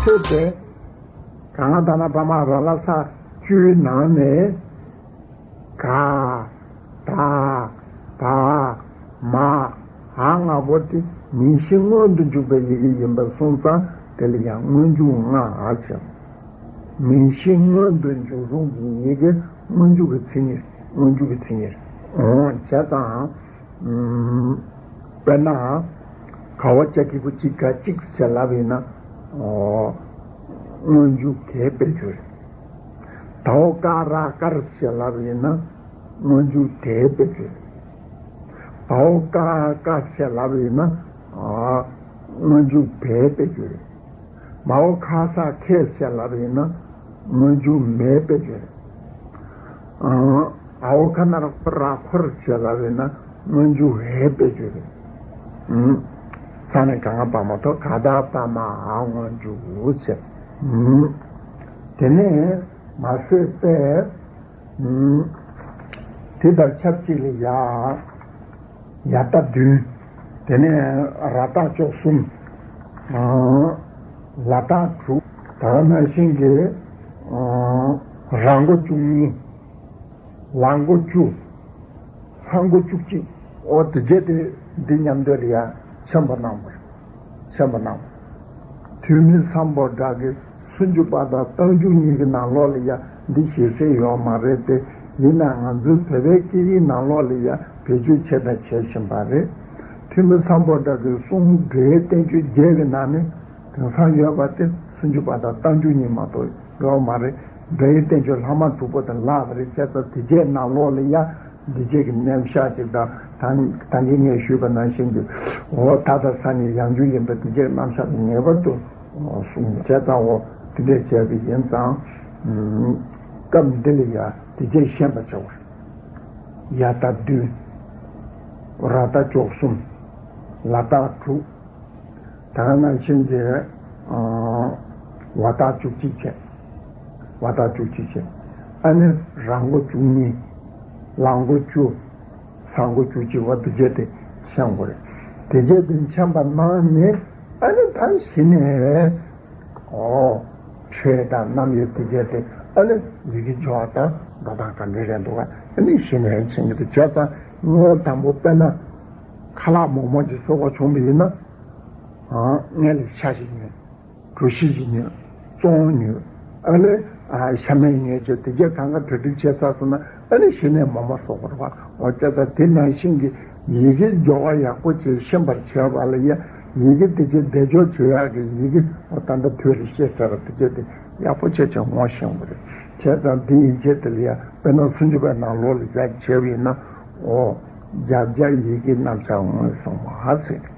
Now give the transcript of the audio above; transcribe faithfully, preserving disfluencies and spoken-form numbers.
དེ་ག་ང་ད་ན་བ་མ་ར་ལ་ས་བཅུའི་ནང་ནས་ག་ད་བ་མ་འ་ལྔ་པོ་དེ་མིང་གཞི་མངོན་དུ་འཇུག་པའི་ཡི་གེ་ཡིན་པར་སོང་ཙང་དེ་ལ་ཡང་སྔོན་འཇུག་ལྔ་ཟེར། མིང་གཞི་མངོན་དུ་འཇུག་རུང་གི་ཡི་གེ་སྔོན་འཇུག་གི་མཚན་ཉིད། སྔོན་འཇུག་གི་མཚན་ཉིད། འོ་བྱས་ཙང་། ཨུམ། དཔེར་ན། ག་འོ་ཅ་གི་གུ་གཅིག་ག་གཅིག་ཟེར་ལབ་ཡིན་ན། འོ། སྔོན་འཇུག་གའི་དཔེར་བརྗོད་རེད། ད་འོ་ཀ་ར་དཀར་ཟེར་ལབ་ཡིན་ན། སྔོན་འཇུག་དའི་དཔེར་བརྗོད་རེད། བ་འོ་ཀ་ཀ་ཟེར་ལབ་ཡིན་ན། ཨ། སྔོན་འཇུག་བའི་དཔེར་བརྗོད་རེད། མ་འོ་ཁ་ས་ཁེ་ཟེར་ལབ་ཡིན་ན། སྔོན་འཇུག་མའི་དཔེར་བརྗོད་རེད། ཨ། འ་འོ་ཁ་ན་རོ་ཁོ་ར་ཁོར་ཟེར་ལབ་ཡིན་ན། སྔོན་འཇུག་འའི་དཔེར་བརྗོད་རེད། ཨུམ། ས་ནས་ག་ང་བ་མ་ཐོ་ག་ད་བ་མ་འ་སྔོན་འཇུག་ཟེར། ཨུམ། དེ་ནས་མ་ཟད་པས། ཨུམ། དེ་དང་ཆབས་ཅིག་ལ་ཡ། ཡ་བཏགས་བདུན། དེ་ནས་ར་བཏགས་བཅུ་གསུམ། ལ་བཏགས་དྲུག། ད་ག་ནང་བཞིན་གྱི། ར་མགོ་བཅུ་གཉིས། ལ་མགོ་བཅུ། ལྷ་མགོ་བཅུ་གཅིག། འོ་དེ་བྱས་ཏེ་འདི་མཉམ་དུ་ལ་ཡ་ཆེན་པོ་གནང་བ་རེད། ཆེན་པོ་གནང་། ཐོན་མི་སམ་བྷོ་ཊ་གི་སུམ་ཅུ་པ་དང་རྟགས་འཇུག་གཉིས་ཀྱི་ནང་ལོགས་ལ་ཡ་འདི་ཞེ་ས་ཡོད་མ་རེད་དེ། ཡིན་ནའང་ང་ཚོའི་བོད་པའི་སྐད་ཡིག་ནང་ལོགས་ལ་ཡ་བེད་སྤྱོད་བྱས་དང་བྱེད་བཞིན་པ་རེད། ཐོན་མི་སམ་བྷོ་ཊ་གི་གསུང་སྒྲའི་བསྟན་བཅོས་བརྒྱད་ཀྱི་ནང་ནས་དེང་སང་ཡོད་པ་དེ་སུམ་ཅུ་པ་དང་རྟགས་འཇུག་གཉིས་མ་གཏོགས་ཡོད་མ་རེད། སྒྲའི་བསྟན་བཅོས་ལྷག་མ་དྲུག་པོ་དེ་བརླག་པ་རེད། བྱས་ཙང་དེ་བྱས་ནང་ལོགས་ལ་ཡ། འདི་བྱས་ཀྱི་རྣམ་གཞག་ཅིག་དང་། ད་ད་གིན་ངས་ཞུས་པ་ནང་བཞིན་གྱི། འོ་ད་ལྟ་ས་ནི་ཡང་འགྱུར་ཡིན་པ་འདི་བྱས་རྣམ་གཞག་དེ་ངེས་པར་དུ་གསུངས་བྱས་ཙང་། འོ་དེ་འདྲས་བྱས་པ་ཡིན་ཙང་། སྐབས་འདི་ལ་ཡ་དེ་བྱས་ཤེས་པར་བྱ་བར། ཡ་བཏགས་བདུན། ར་བཏགས་བཅུ་གསུམ། ལ་བཏགས་དྲུག། ད་ག་ནང་བཞིན་གྱི། ཨ། བ་བཏགས་བཅུ་གཅིག་བྱས། བ་བཏགས་བཅུ་གཅིག་བྱས། ཨ་ནི་ར་མགོ་བཅུ་གཉིས། ལ་མགོ་བཅུ། ས་མགོ་བཅུ་གཅིག། བ་དེ་བྱས་ཏེ་མཁྱེན་དགོས་རེད། དེ་བྱས་ཏེ་མཁྱེན་པ་གནང་ནས། ཨ་ནི་ད་གཞི་ནས། ཨོ། ཆོས་དང་རྣམ་དབྱེ་དེ་བྱས་ཏེ། ཨ་ནི་ཡི་གེ་སྦྱོར་བ་དང་འགྲོ་སྟངས་ག་འདྲ་རེད་འདུག་ག་ཨ་ནི་གཞི་ནས་མཁྱེན་གྱི་འདུག་བྱས་ཙང་ངས་དང་པོ་དཔེར་ན། ཁ་ལག་མོག་མོག་ཅིག་གསོག་པ་བྱུང་བ་ཡིན་ན། ཨ། ངས་ལ་ཤ་ཞིག་ཉོས། གྲོ་ཞིབ་ཅིག་ཉོས། བཙོང་ཉོས། ཨ་ལས། ཨ། ཤ་མེད་ཉོས་བྱས་དེ་གས་གང་ག་གྲ་སྒྲིག་བྱས་ཚར་སོང་ན། ཨ་ནི་གཞི་ནས་མོག་མོག་གསོག་པ་རེད་པ། འོ་བྱས་ཙང་དེ་ནང་བཞིན་གྱི་ཡི་གེ་སྦྱོར་བ་ཡག་པོ་བྱས་ཤེས་པར་བྱས་པ་ལ་ཡ། ཡི་གེ་དེ་ཚོ་བཟླས་སྦྱོར་བྱེད་ཡག་གི་ཡི་གེ། འོ་ད་ལྟ་ཐོས་རེ་ཤེས་ཟེར་བ་དེ་ཚོ་དེ་ཡག་པོ་བྱས་བྱས་ངོ་ཤེས་དགོས་རེད། བྱས་ཙང་དེ་ཡན་ཆད་དེ་ལ་ཡ། དཔེར་ན་སུམ་ཅུ་པའི་ནང་ལོགས་ལ་ཡ་བྱས་པ་ཡིན་ན། འོ། བརྒྱ་བརྒྱ་ཡི་གེ་རྣམ་གཞག་ངོས་བཟུང་བ་ཟེར།